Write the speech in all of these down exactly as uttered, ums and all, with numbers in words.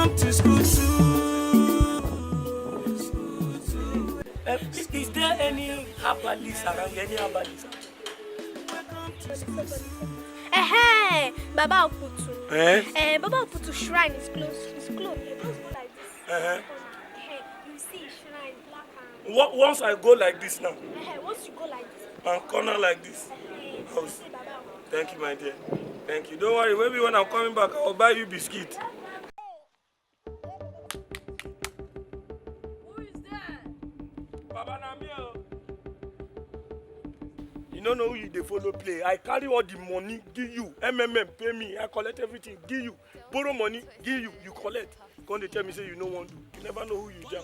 To school too. Eh, is there any herbalist around? Any herbalist? Ehe, Baba Oputu. Eh? Eh, Baba Oputu shrine is close. It's close. Eh, just go like this. Uh-huh. Eh, you see shrine, black and What, once I go like this now, eh, once you go like this, and corner like this. Eh, Oh, you see Baba Oputu. Thank you, my dear. Thank you. Don't worry. Maybe when I'm coming back, I'll buy you biscuit. Who is there? Baba, na me o. You no know who you dey follow play. I carry all the money give you. M M M pay me. I collect everything give you. Borrow money give you. You collect. Come dey tell me say you no wan do. You never know who you jam.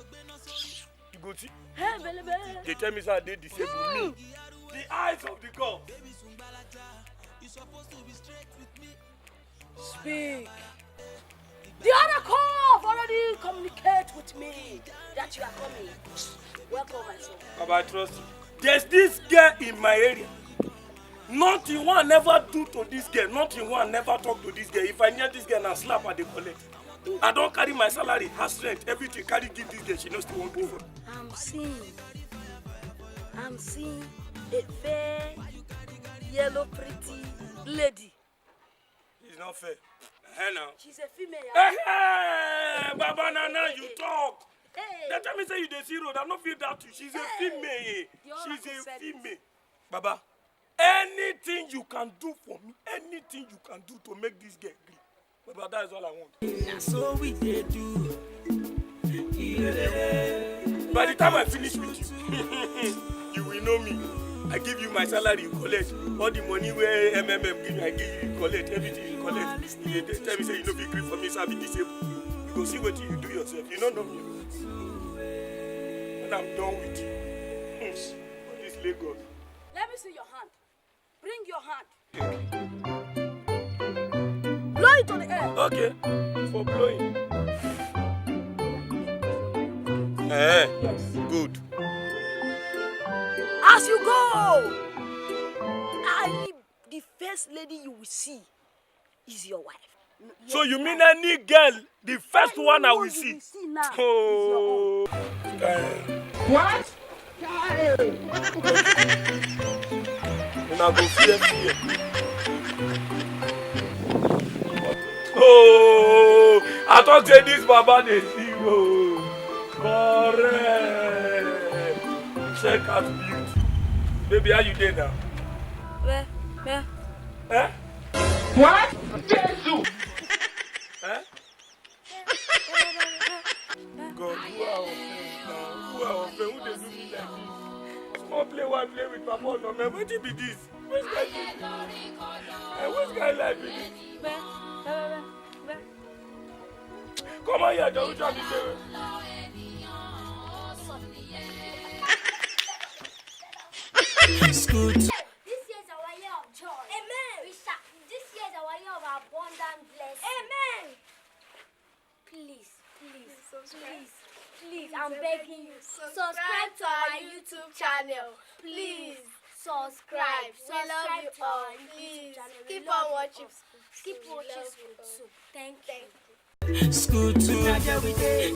You go see. Hey, belebe. They tell me say I dey disabled. Me. The eyes of the gods. Speak. The oracle have already communicate with me that you are coming. Welcome, my son. Baba, I trust you. There's this girl in my area. Nothing one never do to this girl. Nothing one never talk to this girl. If I near this girl, na slap I dey collect. I don carry my salary, house rent, everything carry give this girl. She no still wan gree for me. I'm seeing, I'm seeing a fair, yellow, pretty lady. It's not fair. Eh, now. She's a female. Eh, eh, Baba, na now you talk. Hey, They tell me say you dey see road. I no fit doubt you. She's a female. The oracle She's a said it. Female. Baba, anything you can do for me, anything you can do to make this girl gree. Baba, that is all I want. So we dey do. By the time I finish with you, you will know me. I give you my salary, you collect. All the money where M M M give me, I give you, you collect. Everything you collect. You dey tell me say you no fit gree for me, say I be disabled. You go see wetin you do yourself. You no know me. When I'm done with you, for this Lagos. Let me see your hand. Bring your hand. Blow it to the air. Okay, for blowing. Eh, good. As you go, I, the first lady you will see is your wife. So you mean any girl, the first one I will see? See now. Oh. What? Una go fear fear. Oh, I thought say this Baba dey see you. Correct. Check out beauty. Baby, how you dey now? Where, where? Eh? What? Jesus! Eh? God, who I offend now? Who I offend? Who dey do me like this? Small play, one play with Papa Onome. Wetin be this? Which kind thing? Eh, which kind life be this? Come on here, John. Which one be this? School This year is our year of joy. Amen. We shall, this year is our year of abundant blessing. Amen. Please, please, please, please, I'm begging you, subscribe to our YouTube channel. Please, subscribe. We love you all. Please, keep on watching. Keep watching School Soup. Thank you. School too.